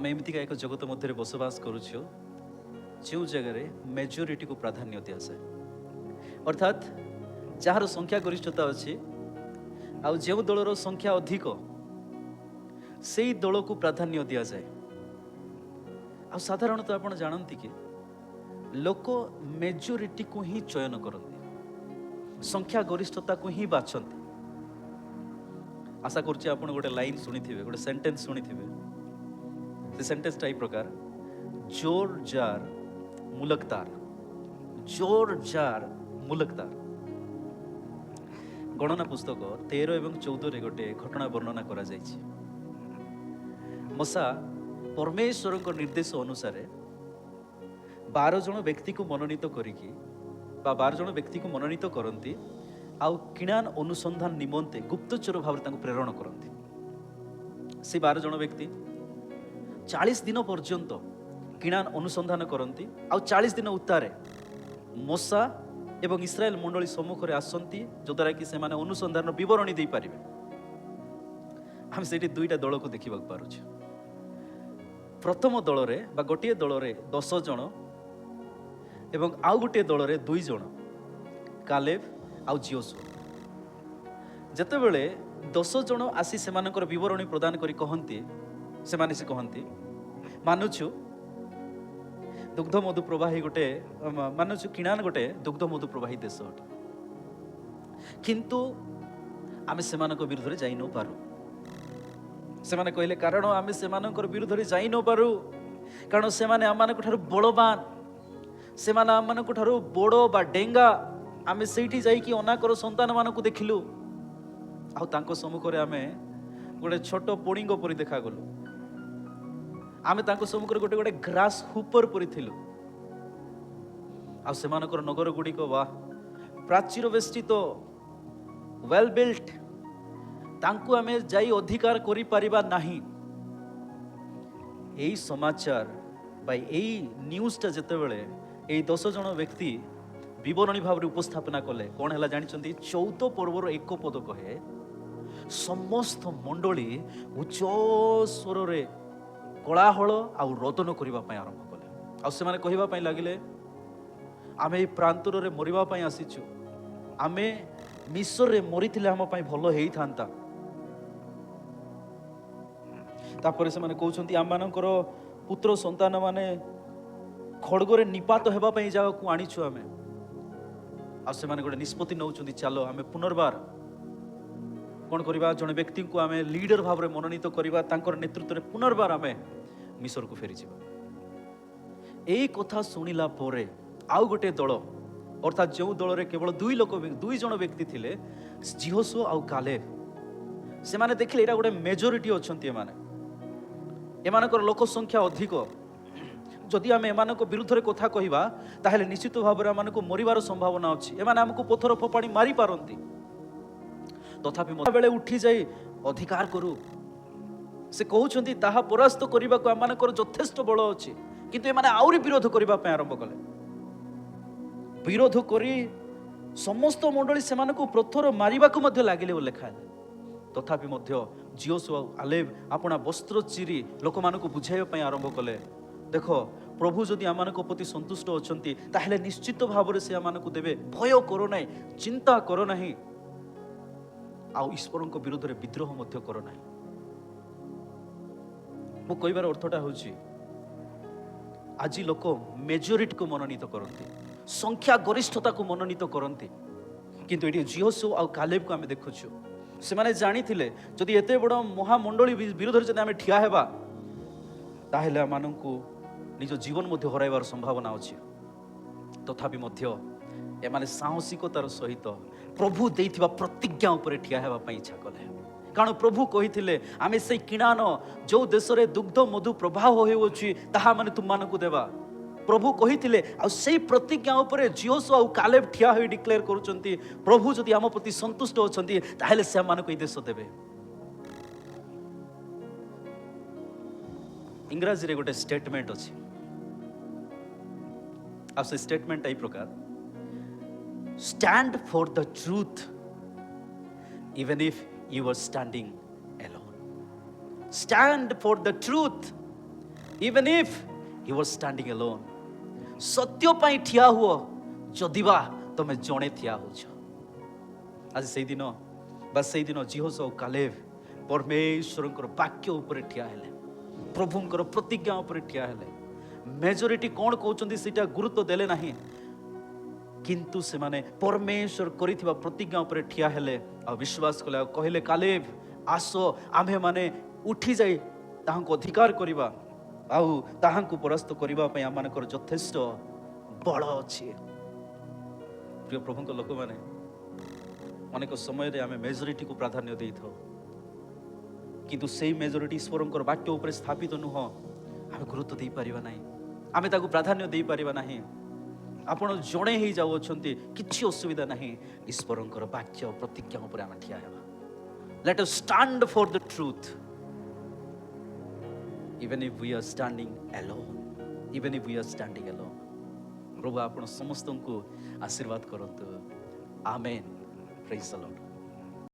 ଆମେ ଏମିତିକା ଏକ ଜଗତ ମଧ୍ୟରେ ବସବାସ କରୁଛୁ, ଯେଉଁ ଜାଗାରେ ମେଜୋରିଟିକୁ ପ୍ରାଧାନ୍ୟ ଦିଆଯାଏ, ଅର୍ଥାତ୍ ଯାହାର ସଂଖ୍ୟା ଗରିଷ୍ଠତା ଅଛି ଆଉ ଯେଉଁ ଦଳର ସଂଖ୍ୟା ଅଧିକ, ସେଇ ଦଳକୁ ପ୍ରାଧାନ୍ୟ ଦିଆଯାଏ। ଆଉ ସାଧାରଣତଃ ଆପଣ ଜାଣନ୍ତି କି, ଲୋକ ମେଜୋରିଟିକୁ ହିଁ ଚୟନ କରନ୍ତି, ସଂଖ୍ୟା ଗରିଷ୍ଠତାକୁ ହିଁ ବାଛନ୍ତି। ଆଶା କରୁଛି ଆପଣ ଗୋଟେ ଲାଇନ୍ ଶୁଣିଥିବେ, ଗୋଟେ ସେଣ୍ଟେନ୍ସ ଶୁଣିଥିବେ। ସେ ସେଣ୍ଟେନ୍ସଟା ଏଇ ପ୍ରକାର, "जोर जार मुलकदार, जोर जार मुलकदार।" ଗଣନା ପୁସ୍ତକ 13 ଏବଂ 14ରେ ଗୋଟେ ଘଟଣା ବର୍ଣ୍ଣନା କରାଯାଇଛି। ମୋଶା ପରମେଶ୍ୱରଙ୍କ ନିର୍ଦ୍ଦେଶ ଅନୁସାରେ 12 ଜଣ ବ୍ୟକ୍ତିକୁ ମନୋନୀତ କରିକି ବା 12 ଜଣ ବ୍ୟକ୍ତିକୁ ମନୋନୀତ କରନ୍ତି ଆଉ କିଣାନ ଅନୁସନ୍ଧାନ ନିମନ୍ତେ ଗୁପ୍ତଚର ଭାବରେ ତାଙ୍କୁ ପ୍ରେରଣ କରନ୍ତି। ସେ 12 ଜଣ ବ୍ୟକ୍ତି 40 ଦିନ ପର୍ଯ୍ୟନ୍ତ କିଣାନ ଅନୁସନ୍ଧାନ କରନ୍ତି ଆଉ 40 ଦିନ ଉତ୍ତାରେ ମୋଶା ଏବଂ ଇସ୍ରାଏଲ ମଣ୍ଡଳୀ ସମ୍ମୁଖରେ ଆସନ୍ତି, ଯଦ୍ୱାରା କି ସେମାନେ ଅନୁସନ୍ଧାନର ବିବରଣୀ ଦେଇପାରିବେ। ଆମେ ସେଇଠି ଦୁଇଟା ଦଳକୁ ଦେଖିବାକୁ ପାରୁଛୁ। ପ୍ରଥମ ଦଳରେ ବା ଗୋଟିଏ ଦଳରେ 10 ଜଣ ଏବଂ ଆଉ ଗୋଟିଏ ଦଳରେ ଦୁଇ ଜଣ, କାଲେବ ଆଉ ଜିଓସୁ। ଯେତେବେଳେ 10 ଜଣ ଆସି ସେମାନଙ୍କର ବିବରଣୀ ପ୍ରଦାନ କରି କହନ୍ତି, ସେମାନେ ସେ କହନ୍ତି, ମାନୁଛୁ ଦୁଗ୍ଧ ମଧୁ ପ୍ରବାହୀ ଗୋଟେ, ମାନୁଛୁ କିଣାନ ଗୋଟେ ଦୁଗ୍ଧ ମଧୁ ପ୍ରବାହୀ ଦେଶ ଅଟେ, କିନ୍ତୁ ଆମେ ସେମାନଙ୍କ ବିରୁଦ୍ଧରେ ଯାଇ ନ ପାରୁ। ସେମାନେ କହିଲେ, କାରଣ ଆମେ ସେମାନଙ୍କର ବିରୁଦ୍ଧରେ ଯାଇ ନ ପାରୁ, କାରଣ ସେମାନେ ଆମମାନଙ୍କ ଠାରୁ ବଳବାନ, ସେମାନେ ଆମମାନଙ୍କ ଠାରୁ ବଡ଼ ବା ଡେଙ୍ଗା। ଆମେ ସେଇଠି ଯାଇକି ଅନାକର ସନ୍ତାନମାନଙ୍କୁ ଦେଖିଲୁ ଆଉ ତାଙ୍କ ସମ୍ମୁଖରେ ଆମେ ଗୋଟେ ଛୋଟ ପୋଣିଙ୍ଗ ପରି ଦେଖାଗଲୁ। ଆମେ ତାଙ୍କ ସମ୍ମୁଖରେ ଗୋଟେ ଗୋଟେ ଗ୍ରାସ୍ ହୁପର ପରି ଥିଲୁ। ଆଉ ସେମାନଙ୍କର ନଗର ଗୁଡ଼ିକ ବା ପ୍ରାଚୀର ବେଷ୍ଟିତ, ୱେଲ୍ ବିଲ୍ଟ, ତାଙ୍କୁ ଆମେ ଯାଇ ଅଧିକାର କରିପାରିବା ନାହିଁ। ଏଇ ସମାଚାର ବା ଏଇ ନ୍ୟୁଜ୍ଟା ଯେତେବେଳେ ଏଇ 10 ଜଣ ବ୍ୟକ୍ତି ବିବରଣୀ ଭାବରେ ଉପସ୍ଥାପନା କଲେ, କ'ଣ ହେଲା ଜାଣିଛନ୍ତି? 14 ପର୍ବର 1 ପଦ କହେ, ସମସ୍ତ ମଣ୍ଡଳୀ ଉଚ୍ଚ ସ୍ୱରରେ କୋଳାହଳ ଆଉ ରୋଦନ କରିବା ପାଇଁ ଆରମ୍ଭ କଲେ। ଆଉ ସେମାନେ କହିବା ପାଇଁ ଲାଗିଲେ, ଆମେ ଏଇ ପ୍ରାନ୍ତରରେ ମରିବା ପାଇଁ ଆସିଛୁ। ଆମେ ମିଶରରେ ମରିଥିଲେ ଆମ ପାଇଁ ଭଲ ହେଇଥାନ୍ତା। ତାପରେ ସେମାନେ କହୁଛନ୍ତି, ଆମମାନଙ୍କର ପୁତ୍ର ସନ୍ତାନ ମାନେ ଖଡ଼ଗରେ ନିପାତ ହେବା ପାଇଁ ଏ ଜାଗାକୁ ଆଣିଛୁ ଆମେ। ଆଉ ସେମାନେ ଗୋଟେ ନିଷ୍ପତ୍ତି ନେଉଛନ୍ତି, ଚାଲ ଆମେ ପୁନର୍ବାର କ'ଣ କରିବା, ଜଣେ ବ୍ୟକ୍ତିଙ୍କୁ ଆମେ ଲିଡର ଭାବରେ ମନୋନୀତ କରିବା, ତାଙ୍କର ନେତୃତ୍ୱରେ ପୁନର୍ବାର ଆମେ ମିଶରକୁ ଫେରିଯିବା। ଏଇ କଥା ଶୁଣିଲା ପରେ ଆଉ ଗୋଟେ ଦଳ, ଅର୍ଥାତ୍ ଯେଉଁ ଦଳରେ କେବଳ ଦୁଇ ଲୋକ, ଦୁଇ ଜଣ ବ୍ୟକ୍ତି ଥିଲେ, ଜିହୋସୁ ଆଉ କାଲେବ, ସେମାନେ ଦେଖିଲେ ଏଇଟା ଗୋଟେ ମେଜୋରିଟି ଅଛନ୍ତି ଏମାନେ, ଏମାନଙ୍କର ଲୋକ ସଂଖ୍ୟା ଅଧିକ। ଯଦି ଆମେ ଏମାନଙ୍କ ବିରୁଦ୍ଧରେ କଥା କହିବା, ତାହେଲେ ନିଶ୍ଚିତ ଭାବରେ ଏମାନଙ୍କୁ ମରିବାର ସମ୍ଭାବନା ଅଛି। ଏମାନେ ଆମକୁ ପଥର ଫୋପାଡ଼ି ମାରି ପାରନ୍ତି। ତଥାପି ବେଳେ ଉଠି ଯାଇ ଅଧିକାର କରୁ। ସେ କହୁଛନ୍ତି, ତାହା ପରାସ୍ତ କରିବାକୁ ଆମମାନଙ୍କର ଯଥେଷ୍ଟ ବଳ ଅଛି। କିନ୍ତୁ ଏମାନେ ଆହୁରି ବିରୋଧ କରିବା ପାଇଁ ଆରମ୍ଭ କଲେ। ବିରୋଧ କରି ସମସ୍ତ ମଣ୍ଡଳୀ ସେମାନଙ୍କୁ ପଥର ମାରିବାକୁ ମଧ୍ୟ ଲାଗିଲେ ବୋଲି ଲେଖା ହେଲା। ତଥାପି ମଧ୍ୟ ଜିଓସୁ ଆଉ କାଲେବ ଆପଣା ବସ୍ତ୍ର ଚିରି ଲୋକମାନଙ୍କୁ ବୁଝାଇବା ପାଇଁ ଆରମ୍ଭ କଲେ, ଦେଖ, ପ୍ରଭୁ ଯଦି ଆମମାନଙ୍କ ପ୍ରତି ସନ୍ତୁଷ୍ଟ ଅଛନ୍ତି, ତାହେଲେ ନିଶ୍ଚିତ ଭାବରେ ସେ ଆମମାନଙ୍କୁ ଦେବେ। ଭୟ କର ନାହିଁ, ଚିନ୍ତା କର ନାହିଁ ଆଉ ଈଶ୍ୱରଙ୍କ ବିରୁଦ୍ଧରେ ବିଦ୍ରୋହ ମଧ୍ୟ କର ନାହିଁ। ମୁଁ କହିବାର ଅର୍ଥଟା ହେଉଛି, ଆଜି ଲୋକ ମେଜୋରିଟିକୁ ମନୋନୀତ କରନ୍ତି, ସଂଖ୍ୟା ଗରିଷ୍ଠତାକୁ ମନୋନୀତ କରନ୍ତି। କିନ୍ତୁ ଏଠି ଜିହୋସୁ ଆଉ କାଲେବକୁ ଆମେ ଦେଖୁଛୁ, ସେମାନେ ଜାଣିଥିଲେ, ଯଦି ଏତେ ବଡ଼ ମହାମଣ୍ଡଳୀ ବିରୁଦ୍ଧରେ ଯଦି ଆମେ ଠିଆ ହେବା, ତାହେଲେ ଆମମାନଙ୍କୁ ନିଜ ଜୀବନ ମଧ୍ୟ ହରାଇବାର ସମ୍ଭାବନା ଅଛି। ତଥାପି ମଧ୍ୟ ଏମାନେ ସାହସିକତାର ସହିତ ପ୍ରଭୁ ଦେଇଥିବା ପ୍ରତିଜ୍ଞା ଉପରେ ଠିଆ ହେବା ପାଇଁ ଇଚ୍ଛା କଲେ। କାରଣ ପ୍ରଭୁ କହିଥିଲେ, ଆମେ ସେଇ କିଣାନ, ଯେଉଁ ଦେଶରେ ଦୁଗ୍ଧ ମଧୁ ପ୍ରବାହ ହେଉଅଛି, ତାହା ମାନେ ତୁମମାନଙ୍କୁ ଦେବା। ପ୍ରଭୁ କହିଥିଲେ ଆଉ ସେଇ ପ୍ରତିଜ୍ଞା ଉପରେ ଜିଓସୁ ଆଉ କାଲେବ ଠିଆ ହୋଇ ଡିକ୍ଲେୟାର କରୁଛନ୍ତି, ପ୍ରଭୁ ଯଦି ଆମ ପ୍ରତି ସନ୍ତୁଷ୍ଟ ଅଛନ୍ତି, ତାହେଲେ ସେ ଆମମାନଙ୍କୁ ଏଇ ଦେଶ ଦେବେ। ଇଂରାଜୀରେ ଗୋଟେ ଷ୍ଟେଟମେଣ୍ଟ ଅଛି ଆଉ ସେ ଷ୍ଟେଟମେଣ୍ଟ ଏଇ ପ୍ରକାର, "Stand for the truth even if you are standing alone. Stand for the truth even if he was standing alone. ସତ୍ୟ ପାଇଁ ଠିଆ ହୁଅ, ଯଦି ବା ତମେ ଜଣେ ଠିଆ ହଉଛ। ଆଜି ସେଇଦିନ ବା ସେଇଦିନ ଯିହୋଶୂୟ ଆଉ କାଲେବ ପରମେଶ୍ୱରଙ୍କର ବାକ୍ୟ ଉପରେ ଠିଆ ହେଲେ, ପ୍ରଭୁଙ୍କର ପ୍ରତିଜ୍ଞା ଉପରେ ଠିଆ ହେଲେ। ମେଜରିଟି କ'ଣ କହୁଛନ୍ତି, ସେଇଟା ଗୁରୁତ୍ୱ ଦେଲେ ନାହିଁ, କିନ୍ତୁ ସେମାନେ ପରମେଶ୍ୱର କରିଥିବା ପ୍ରତିଜ୍ଞା ଉପରେ ଠିଆ ହେଲେ ଆଉ ବିଶ୍ୱାସ କଲେ ଆଉ କହିଲେ, "କାଲେବ, ଆସ, ଆମ୍ଭେମାନେ ଉଠି ଯାଇ ତାହାଙ୍କୁ ଅଧିକାର କରିବା ଆଉ ତାହାଙ୍କୁ ପରାସ୍ତ କରିବା ପାଇଁ ଆମମାନଙ୍କର ଯଥେଷ୍ଟ ବଳ ଅଛି।" ପ୍ରିୟ ପ୍ରଭୁଙ୍କ ଲୋକମାନେ, ଅନେକ ସମୟରେ ଆମେ ମେଜରିଟିକୁ ପ୍ରାଧାନ୍ୟ ଦେଇଥାଉ, କିନ୍ତୁ ସେଇ ମେଜରିଟି ଈଶ୍ୱରଙ୍କର ବାକ୍ୟ ଉପରେ ସ୍ଥାପିତ ନୁହଁ। ଆମେ ଗୁରୁତ୍ୱ ଦେଇପାରିବା ନାହିଁ, ଆମେ ତାକୁ ପ୍ରାଧାନ୍ୟ ଦେଇପାରିବା ନାହିଁ। ଆପଣ ଜଣେ ହେଇଯାଉଅଛନ୍ତି, କିଛି ଅସୁବିଧା ନାହିଁ। ଈଶ୍ୱରଙ୍କର ବାକ୍ୟ ପ୍ରତିଜ୍ଞା ଉପରେ ଆମେ ଠିଆ ହେବା। Let us stand for the truth, even if we are standing alone, even if we are standing alone. ପ୍ରଭୁ ଆପଣ ସମସ୍ତଙ୍କୁ ଆଶୀର୍ବାଦ କରନ୍ତୁ। ଆମେନ୍। Praise the Lord.